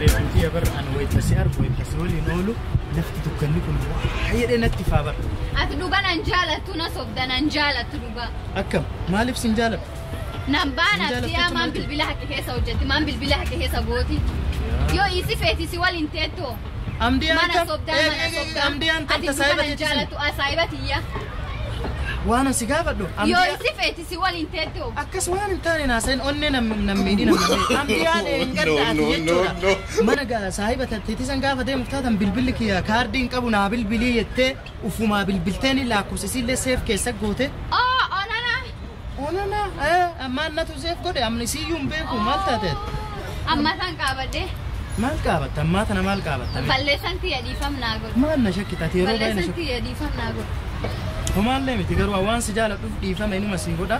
Bareedduutii bar an wayita si argu wayita si waliin oolu lafti dukkanni kun baay'ee natti faa bar. Ati dhugaa nan jaalattu na sobda nan jaalattu dhugaa. Akkam maaliif sin jaaladhu? Nan baana Hin jaalattu tiyaa maan jechuun bilbila hakke keessa hojjetti maan bilbila hakke keessa gooti. Yoo isi feeti si waliin teettoo. Amdiyaan Mana tam sobdaa mana sobdaa. amdiyaan Ati tam dhugaa saahiba nan teetti. jaalattu saahiba tiyya. Waan an si gaafadhu Yoo amdiyaan isi feeti si waliin teettoo. akkas waan hin taane naasayin onnee nam miidhina amdiyaan No, ati no, no, jechuudha. Mana saahiba teetisan gaafa deemuuf taatan bilbilli kiyya kaardii hin qabu naa bilbilii jettee ufumaa bilbilteen lakkoofsa isiillee seef keessa goote. Oo onana. Onana ammaan natu seef godhe amni siyyuu hin beeku maal taate? Amma san qaabadde Maal qaabatta ammaa tana maal qaabatta? balleessan tiyya dhiifam naa godhu. Maal na shakkita ati yeroo baay'ee na Balleessan shakkita. tiyya dhiifam naa godhu. Homaallee miti garuu waan si jaaladhuuf dhiifama inuma siin godha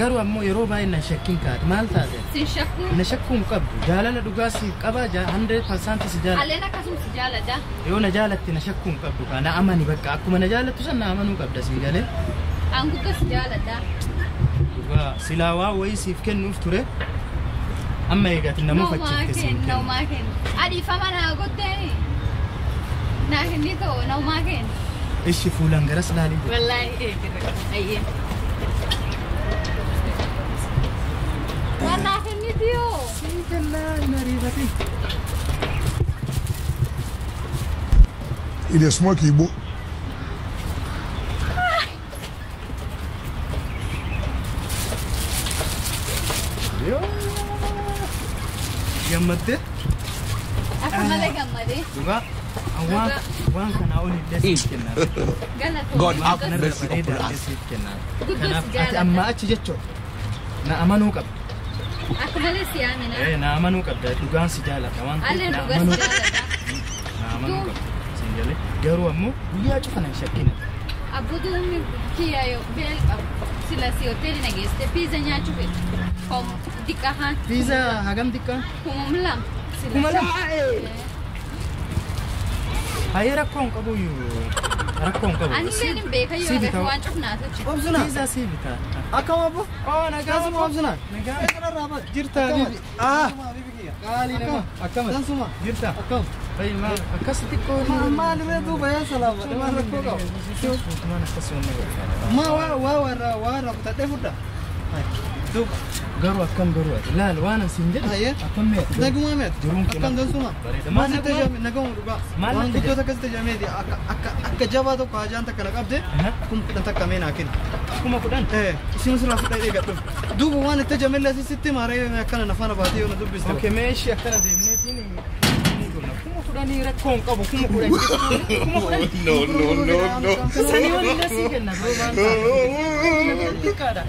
garuu ammoo yeroo baay'ee na shakkin kaate maal taate? Sin shakkuu. Na shakkuu hin qabdu jaalala dhugaa siif qaba 100% si jaaladha. Alleen akkasuma si jaaladha. Yoo na jaalatte na shakkuu hin qabdu kaa na amani bakka akkuma na jaalattu san na amanuu qabda sii galee. An guddoo si jaaladha. Dhugaa silaa waa wayii siif kennuuf ture amma eegati nama Naumaa fachiifte siin kenna kennu. naumaa kenna. Adiifama naa gottee. Naa kennitoo naumaa kenna. Ishi fuulaan garas laalii godhe. Wallaahi eegirra. Ayyee. Waan naa kenniti yoo. Sii kennaa hin ariifatin. Il est smoke Igbo. Yoo. Gammaddee? Akka malee gammadee. Dhugaa waan waan kanaa ol illee siif kennaa. Galatoo. God have Kanarra mercy upon bareedaa illee us. siif kennaa. Guddoo si Kanaaf ati jaaladha. amma achi jechuudha. Na amanuu qabda. Akka malee si amina. Na amanuu qabda dhugaan si jaalladha waan ta'eef Alleen na dhugaa si amanuu jaaladha. na amanuu qabda. Siin galee garuu ammoo guyyaa cufa nan shakkina. Abbuduun kiyya yoo beel qabu. Sila si hoteeli na geessite piiza nyaachuu fedhe. Kom diqqa haan. Piizaa hagam xiqqaa? 2000. Sila. 2000? Hayyee rakkoo hin qabu iyyuu rakkoo hin qabu. Ani illee hin beeka yoo Si agarre bita. waan cufnaatu jira. Obsuna. Piizaa si bita. Akkam abbo? Oo nagaa Akkasuma obsuna. Nagaa. Kanarraa bad. Jirta Akkam? Ah Bibi kiyya. qaalii nama akkam Dansuma. jirta. Akkam? Fayyuma akkas xiqqoo Maal irra duuba yaa salaama. Maal rakkoo qabu? Maal akkas wanni godha. Ma waa waa warra waa warra kutadhee fudhaa. Duuba. Garuu akkam garuu ati laal waan an siin jedhu Hayyee. akkam mee Nagumaa meeti. Jiruun kee Akkam dansuma. Bareeda. Maal sitti jame naguma dhugaa. Maal Waan natti guddoo jedhe? takka sitti jameeti akka akka akka jabaa tokko hajaan takka na qabde 10,000 takka mee naa kenni. 10,000. Isin sirraa fudhee eegadhu. Duuba waan itti jamellee sitti maaree akkana na faana baatee yoo na dubbiste. Okay mee ishee akkana deemneetiin ni godna 10,000 rakkoo hin qabu 10,000 jechuun 10,000. No, no, no, no. Sanii waliin sii kenna bro maal taate xiqqaadha.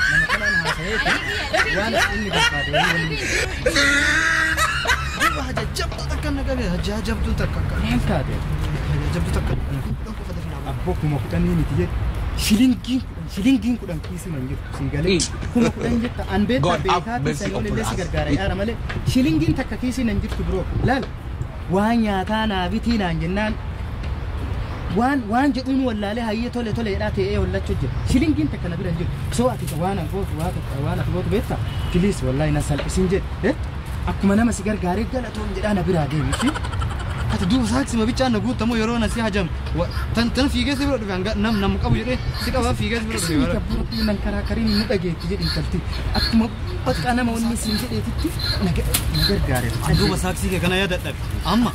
Nama kanaan haasa'ee waan inni barbaade waliin Duuba haja jabduu takka na qabe haja jabduu takka akka. maal taate? Haja jabduu takka. 10,000 qofa dafnaa ba'a. Abboo 10,000 miti jedhe shillingiin 10 kiisii nan jirtu sii galee 10,000 jetta an beektaa God have beekaatiin mercy sanii upon olillee si us. gargaara yaara malee shilingiin takka kiisii nan jirtu biroo laal waan nyaataa naa bitii naan jennaan waan waan jedhuun wallaalee hayyee tole tole jedhaa ta'ee hollachuu jira shilingiin takka na bira hin jirtu soo ati waan an gootu waa tokko waan ati gootu beektaa piliis wallaahi na salphisin jedhe akkuma nama si gargaaree galatoon jedhaa na biraa deemi shi Ati duuba saaksima bichaan na guuttamu yeroo na si hajam tan tan fiigee si bira dhufe hanga nam nam qabu jedhee si qabaa fiigee si bira Akkasuma dhufe. kabbuutti nan karaa kariin nu dhageetti jedhi intalti akkuma bakka nama wanni siin jedheetitti na gargaare. An duuba saaksii kee kana yaadadhabe amma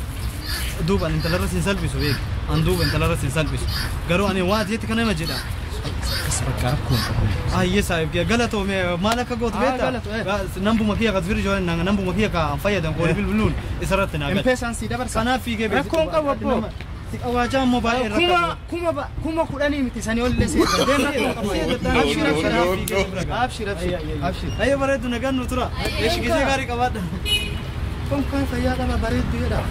duuba ani intalarra siin salphisu beeki an duuba intalarra siin salphisu garuu ani waa jetti kana hima jedha. Akkas bakka rakkoon qabu. Ayyee saayib kiyya galatoome maal akka gootu Ah, beektaa galatu, eh. nambuma kiyya kasfir joon nambuma kiyya ka an fayyadan qoori bilbiluun isarratti naa gala. Empeesaan sii dabarsa. Kanaaf fiigee beeku. Rakkoon qabu abboo. Si qabaachaa ammoo baay'ee rakkoo. 10,000 miti sanii olillee sii deem rakkoon qabu. Abshir abshir abshir abshir abshir. Ayyee bareeddu nagaan nu tura. Eeshi gisee gaarii qabaadha. Konkaan fayyaa dhaba bareeddu jedha.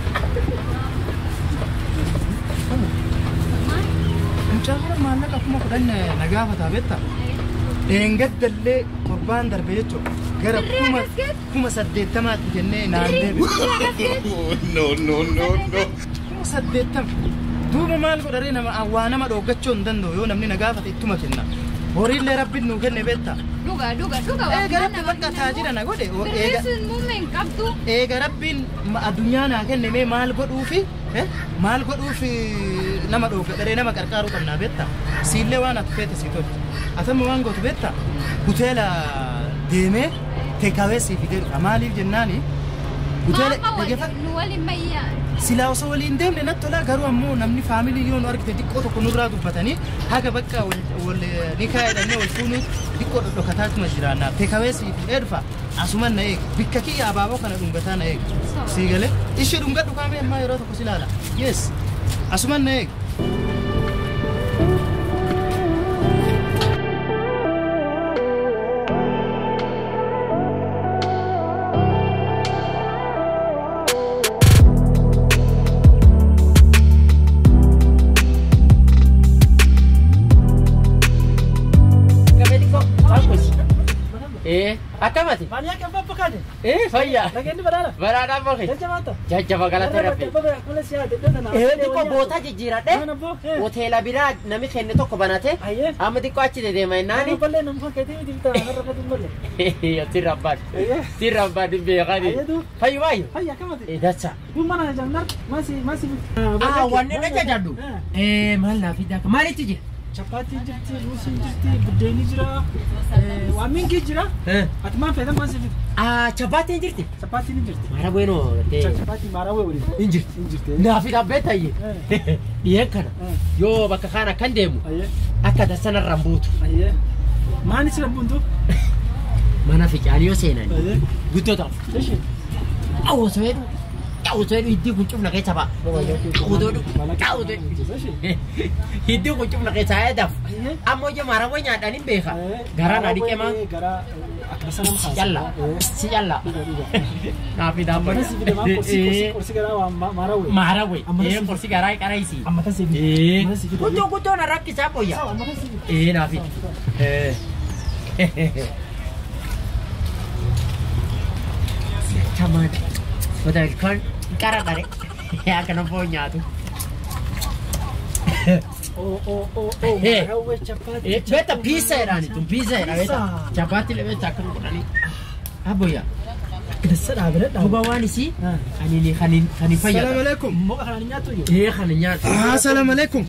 Mucaan kana maallaqa 10,000 na gaafataa beektaa? Dheengaddallee torbaan darbe jechuudha. Gara 80,000tti kennee naan deebi'e. No, no, no, no. 80,000. Duuba maal godharee nama waa nama dhooggachuu hin danda'u yoo namni na gaafate ittuma kenna. Horiillee rabbiin nuu kenne beektaa? Dhuga dhuga dhuga. Eega rabbi bakka taajira na godhe. Birrii sun muummee hin qabdu. Eega rabbiin addunyaa naa kenne mee maal godhuufi maal godhuufi nama dhoofe nama qarqaaruu qabnaa beektaa? Siillee waan ati feete si tolcha. Atamma waan gootu beektaa? Hoteela deemee teekawee sii fidee dhufa. Maaliif jennaani? Hoteela nu waliin mayyaa. Silaa osoo waliin deemne natti tola garuu ammoo namni faamilii yoo nu argite xiqqoo tokko nurraa dubbatanii haga bakka wal ni kaayedhannee wal fuunuu xiqqoo dhodhokataatuma jiraannaa. Teekawee sii fidee dhufa. Asuman na eega. Bikka kiyya abaaboo kana dhungataa na eega. Sii galee ishee dhungadhu kaamee ammaa yeroo tokko si ilaala. Yes. Asuman na eega. Akkamati? Maal yaa kan bakkaate? Fayya. Nageenyi badhaadha. Badhaadhaan boqe. Jajjabaata. Jajjaba galata rabbi. Xiqqoo boota jijjiiradhe. Hoteela biraa nami kenne tokko banate. Amma xiqqoo achi dedeema jennaani. Ballee nama fakkeetii miti bitaa narra fatu malee. Sirra abbaan. Sirra abbaan beekani. Fayyu baay'ee. Fayya akkamati? Dacha. Kun mana jannar maasi maasi. Wanni na jajadhu. Maal naaf hidhaa maalitti jira? Chapaatiin jirti, ruusiin jirti, buddeenni jira, waan minkii jira. Ati maal feetan maal si fida? Chapaatiin jirti? Chapaatiin hin jirti. Maara bweenoo gartee. Chapaatii maara wee waliin. Hin jirti. Hin jirti. Naaf hidhaa beektayye. Dhiyeen kana yoo bakka kaan akkan deemu akka dasanarraan buutu. Maani sira buuntu? Mana ficaanii yoo seenan guddoo ta'u. Awwasoo hedduu. Awwasoo hedduu hiddii kun cufna keessa ba'a. Awwasoo hedduu. Hiddii kun cufna keessa eedaaf. Ammoo ija maarawwa nyaadhaan hin beeka. Garaa naa dhiqee maa. Si calla. Si calla. Naaf hidhaan bana. Qorsi garaa maarawwe. Maarawwe. Qorsi garaa qaraisi. Guddoo guddoo na rakkisaa boyya. Naaf hidha. Chamaan. Mata ilkaan qara qare. Akka nama foon nyaatu. Beekta piisa jedhaani tun piisa jedha beekta. Chapaatti illee beekta akkana godhanii. Abboyya. Duuba waan isii kan hin fayyadu. Salaam alaikum. Moqa kana nyaatu iyyuu. Kana nyaatu. Salaam alaikum.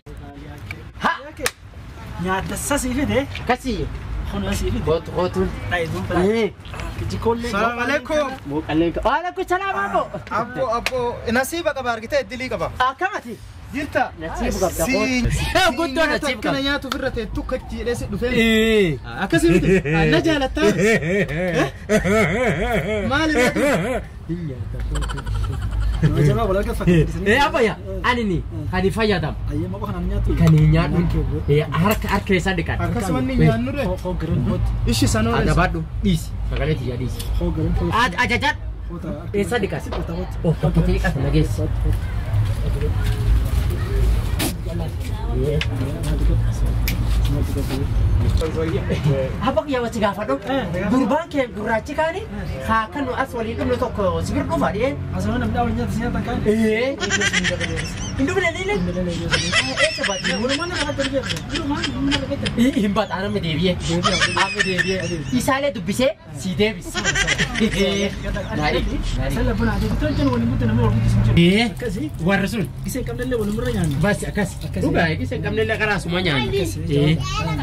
Ha. Nyaata sasii fide. Akkasii. Kun asii fide. Kootu kootuun. Dhaayiduun biraa. Jikoollee. Salaam alaikum. Mooqallee. Waalaikum salaam abbo. Abbo abbo nasiiba qaba argitee iddilii qaba. Akkamati? Jirta. Nasiiba qabda. Guddoo nasiiba qaba. Akkana nyaatu ofirra teettu kachi jedhee si dhufee. Akkasii miti. Na jaalattaa. Maali irraa? Abboyya ani kan fayyadamu. Moqa kana nyaatu. Kan hin nyaadhu. Harka harka isaa dhiqan. Akkasuma inni nyaannurre. Ishi sanoo. Adabadhu dhiisi. Sagalee tiyyaa dhiisi. Ajajadhu. Eessa dhiqan? Of tokko dhiqatu nageessi. Abbo kiyya wasi gaafadhu. Gurbaan kee gurraachi kaani haa kan nu as waliin dhumne tokko si bira dhufa dhiyeen. Asuma namni dhaawwan nyaata si nyaatan kaani. Hin dhufne niile. Eessa baate? Walumaan nama lafa deebi'e. Walumaan nama lafa deebi'e. Hin baata namni deebi'e. Amma deebi'e. Isaalee dubbisee si deebisi. Warri sun. Isa hin qabnellee walumurra nyaanna. Bas akkas. Dhugaa isa hin qabnellee karaa asuma nyaanna.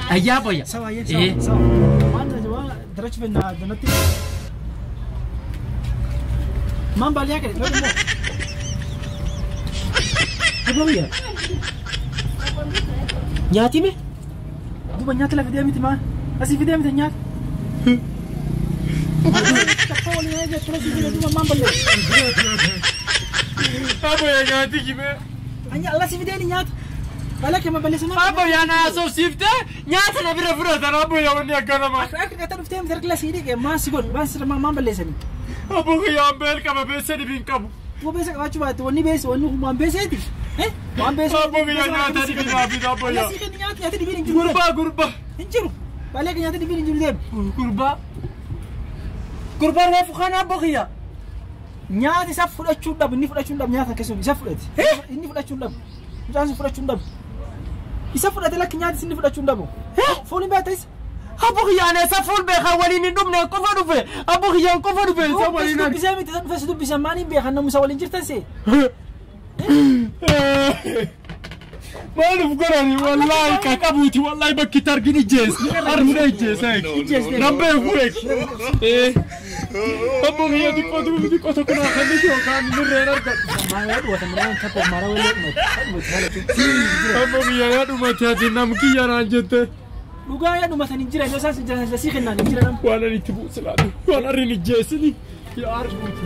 Ayyaa boyya. Sawa ayyee sawa sawa. Waan jabaa darachu fenna danatti. Maan baaliyaa kare loon immoo. Abboyya. Nyaati mee? Duuba nyaata lafa deemiti maa? Asii fidee miti nyaata. Abboyya nyaati jibee. Anya Allah si fidee ni nyaata. Balaa kee maballeessa nama. Abboyya na asoofsiiftee nyaata na bira fudhatan abboyya wanni akkanama. Akka gata dhuftee miti harka lasii dhiqee maan si godhu maan sirra maan balleessanii. Abboyyaan beel qaba beessa dhibiin qabu. Duuba beessa qabaachuu baatte wanni beessa wanni waan beesseeti. Waan beessa. Abboyya nyaata dhibiin naafidha abboyya. Lasii kenni nyaata nyaata dhibiin hin jiru. Gurbaa gurbaa. Hin jiru. Balaa kee nyaata dhibiin hin jiru deemu. Gurbaa. Gurbaan reefu kana abboyya. Nyaata isa fudhachuu dhabu inni fudhachuu dhabu nyaata akkasuma isa fudhate. Inni fudhachuu dhabu. Mucaan sun fudhachuu dhabu. Isa fudhate lakki nyaata inni fudhachuu dhabu. Fooliin baata isa. Abbo kiyyaan eessa fuul beekaa waliin hin dhumne qofa dhufe. Abbo kiyyaan qofa dhufe isa waliin. Dubbisee miti dhufe si dubbisan maaliin beekan namusa waliin jirtan see. Maaliif godhani wallaahi qaqabuuti wallaahi bakki itti argin ijjeesse. Armuna ijjeesse. Nan beeku eegi. Abbo kiyya xiqqoo xiqqoo tokko naa kan dhiyoo kaan nurreen argadhu. Abbo kiyya yaa dhumate ati nam kiyya naan jette. Dhugaa yaa dhumatan hin jiran isaan jiran si kennaan hin jiran. Waan ani itti buusi laatu waan arrin ijjeessini yaa arguuti.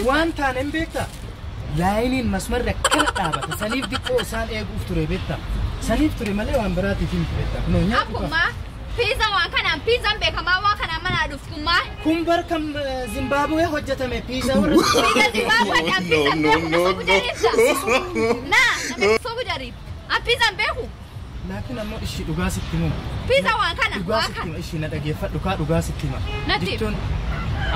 Waan taane hin beektaa? Laayiniin masmarra akkana dhaabata. Saniif diqqoo isaan eeguuf ture beektaa? Saniif ture malee waan biraatiif hin beektaa. Kunoo nyaatu Akkuma piizaa waan kanaan piizaan beekamaa waan kanaan manaa dhuftummaa. Kun bar kan Zimbaabuwee hojjetame piizaa warra. Piizaa Zimbaabuweedhaan piizaan beeku na sobu jariibta. Naa nama sobu jariib. An piizaan beeku. Laakiin ammoo ishii dhugaa sitti himu. Piizaa waan kana Dhugaa waan sitti kana. hima ishii na dhageeffadhu kaa dhugaa sitti hima. Natti. Jechuun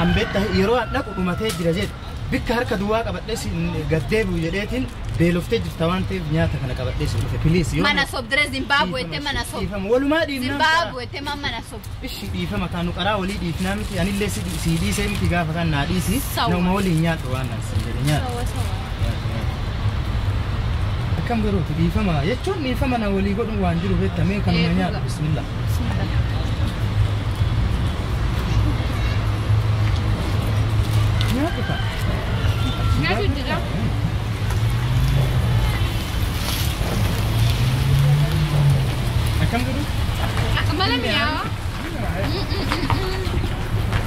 an beektaa yeroo an dhaqu dhumatee jira jedhe bikka harka duwwaa qabadhee si gaddeebi'u jedheetiin beeloftee jirta waan ta'eef nyaata kana qabadhee si dhufe piliis yoo Mana sobdire Zimbaabuweettee mana sob. dhiifama walumaa dhiifnaa Zimbaabuweettee man mana sob. Ishi dhiifama kaanu qaraa walii dhiifnaa miti anillee si dhiisee miti gaafa kan naa dhiisi Sawa. nama waliin nyaadhu waan naan sin jedhe nyaadhu. Sawa sawa. Akkam garuuti dhiifama jechuun dhiifama na walii godhuun waan jiru beektamee kanuma nyaadhu bismillah. Nyaadhu kaa. Nyaatu jira. Akkam garuu? Akka mala mi'aawa.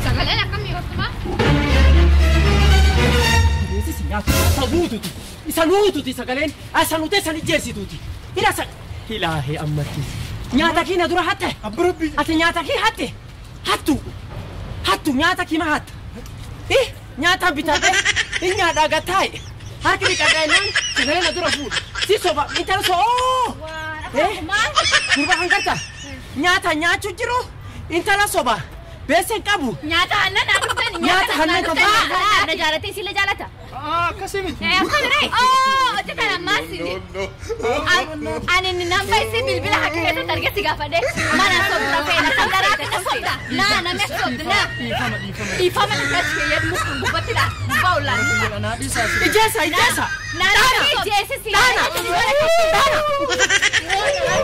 Sagaleen akkam mi'ooftuma? Isa guututi. Isa nuututi sagaleen. Isa nutee san ijjeessituuti. Ila sa. Ilaahee ammatti. Nyaata kii na dura hatte. Abburabbi. Ati nyaata kii hatte. Hattu. Hattu nyaata kii ma hatta. Ih nyaata bitadhe. Hin nyaadhaa gattaaye. Harki dhiqadhaa jennaan sagalee na dura fuudha. Si soba intala so oo. Gurba kan garta. Nyaata nyaachuu jiru intala soba. Beessa hin qabu. Nyaata hannan naa dhuftani. Nyaata hannan kan ba'a. Na jaalatee sila jaalata. Akkasii miti. Akkami oo hojjetan ammaas No, no. Ani namba isii bilbila hakka keessatti argee si gaafadhe mana sobda feena sandaraa kana sobda naa namni sobda naa Dhiifama dhiifama. dhiifama dhufeetti keeyyad muktuun gubbatti dha gubbaa ollaan Naa dhiisaa si. Ijjeessa ijjeessa. naa namni ijjeesse si Daana. Daana.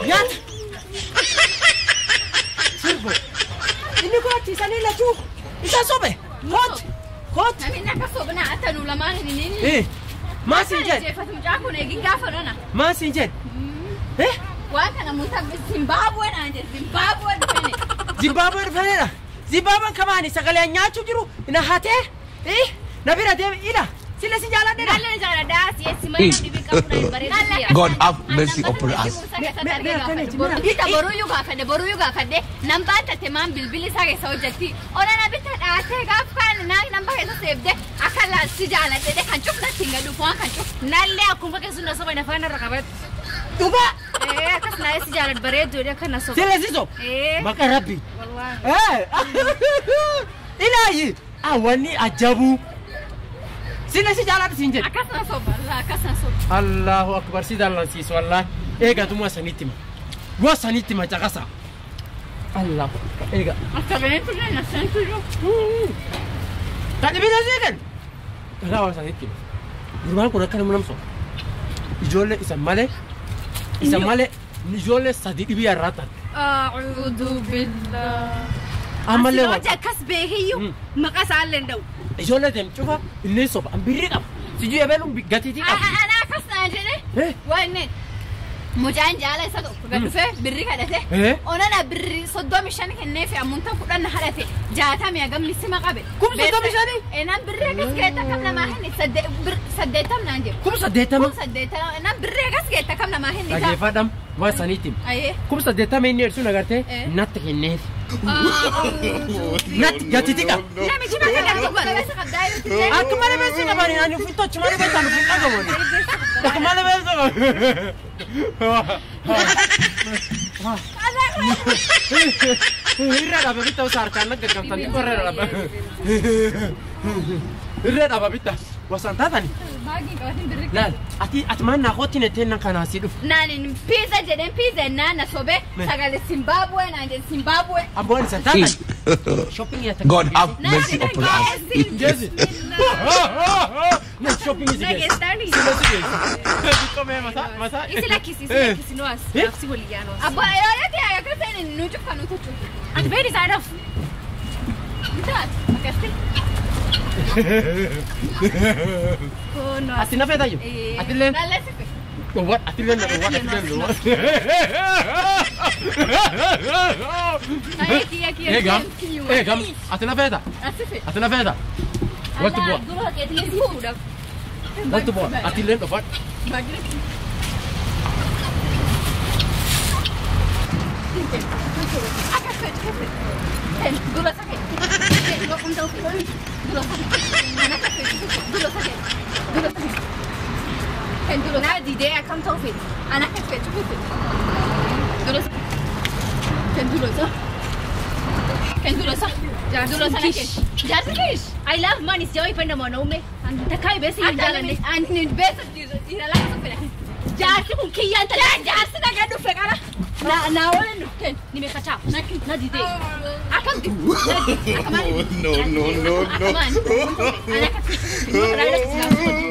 Nyaata. Sirbo. Inni kun achi isanii lachuu isa sobe. Koot. Koot. Namni akka sobna akka nu lamaan hin inni Eh. Maal siin jedhe? ijjeeffatu mucaa kun eegin gaafa nona Maal siin jedhe? Eh. waan kana muta Zimbaabuwee naan jedhe Zimbaabuwee dhufene Zimbaabuwee dhufaniidha. Zimbaabuween kamaani sagalee nyaachuu jiru na hatee. Eh. Na bira deeme ila. Sila si jaaladheedha. Nallee jaaladhaa si'eessi malee dhibii qabu na hin bareedu. God have mercy upon us. Bita boruyyuu gaafadhe boruyyuu gaafadhe nambaan tatte maan bilbilli isaa keessa hojjetti onana bita dhaatee gaaf kan namba keessa seebde akka laalsi jaaladhe kan cufnatti hin gadhuuf waan kan cuf. Nallee akkuma keessu na soba afaan irra qabatti. Dhugaa. Akkas naa si jaalladhu bareedduu akka na soba. Sila si soba. Maqaa Rabbi. Wallaahi. Ilaayi. Wanni ajabuu. Sila si jaaladhu siin jedhe. Akkas na soba akkas na soba. Allahu akbar si dallansiisu wallaahi. Eegatuma sanitti ma. Gua sanitti ma caqasa. Allahu akbar eega. Akka tullee na san tullu. Kan dhibina seeqan. Dhagaa waan sanitti ma. Gurbaan kun akka nama namso. Ijoollee isa malee ijoollee sadi dhibii irraa taate. A'uudhu billah. Ammallee waan. Hojii akkas beekiyyuu maqaa isaallee hin dha'u. Ijoollee deem cufa inni soba an birrii qaba. Sijuu ebeluun gatiitii qaba. Ana akkas naan jedhe. Wanne. Mucaan jaala isa tokko gad dhufee birri kadhate. Onana birri 35 kenneefi ammuntan 10 hadhate. 60 hagamni sima qabe. 35? Enaan birri akkas geetta kam namaa hin 80 naan jedhu. 80,000? 80,000 enaan birri akkas geetta kam namaa hin isaa. Dhageeffadham waan saniitiin. Ayyee. 80,000 inni eersuun agartee natti kenneefi. Natti gati xiqa. Namichi bakka dhabdu beessa qabdaa jirti. Akka malee beessa qabani ani ofitti achi malee beessa ani ofitti dhagamooni. Akka malee beessa qabani. Irra dhaaba bitta osoo harkaan gaggabtan xiqqoo irra dhaaba. Irra dhaaba bitta wasaan taatani. Laal ati ati maan naa kootti nettee nan kanaa si dhufu. Naan pizza jedheen pizza naan na sobee sagalee Zimbabwe naan jedhe Zimbabwe. Abboon isa taatan. Shopping yaa takka. God have mercy upon us. Jesse. Na shopping is Nageessani. Xiqqoo mee mataa mataa. Isi lakkisi isi lakkisi nuas. Nafsi walii yaa nuas. Abbaa yoo yoo ta'e akka ta'e nu cufanu tuchu. Ati beeni isaadhaaf. Bitaat akkasitti. Ati na feeta jiru. Ati illee. Lallasife. Dhowwan ati illee na dhowwan ati illee na dhowwan. Kiyya kiyya. Eegam eegam ati na feeta. Asife. Ati na feeta. Waltu bu'a. Dura keetii si fuudhaaf. Waltu bu'a. Ati illee dhowwan. Dura sakit. Dura sakit. Dura sakit. Dura sakit. Dura. Naa didee akkam ta'u fedhe. Anak kecil cukup. Dura sakit. Dura sakit. Dura sakit. Dura sakit. Jaarsi kish. I love money si waipenda mwanaume. Takai besi hin jaalanne. Ani beesa dhiira lama fedha. Jaarsi kun kiyyaan talee. Jaarsi nagaa dhufe qara. Na waliin dhufteen. Nimekataa. Na didee. Akkam No, no, no, no. Akamaan. Anak kecil.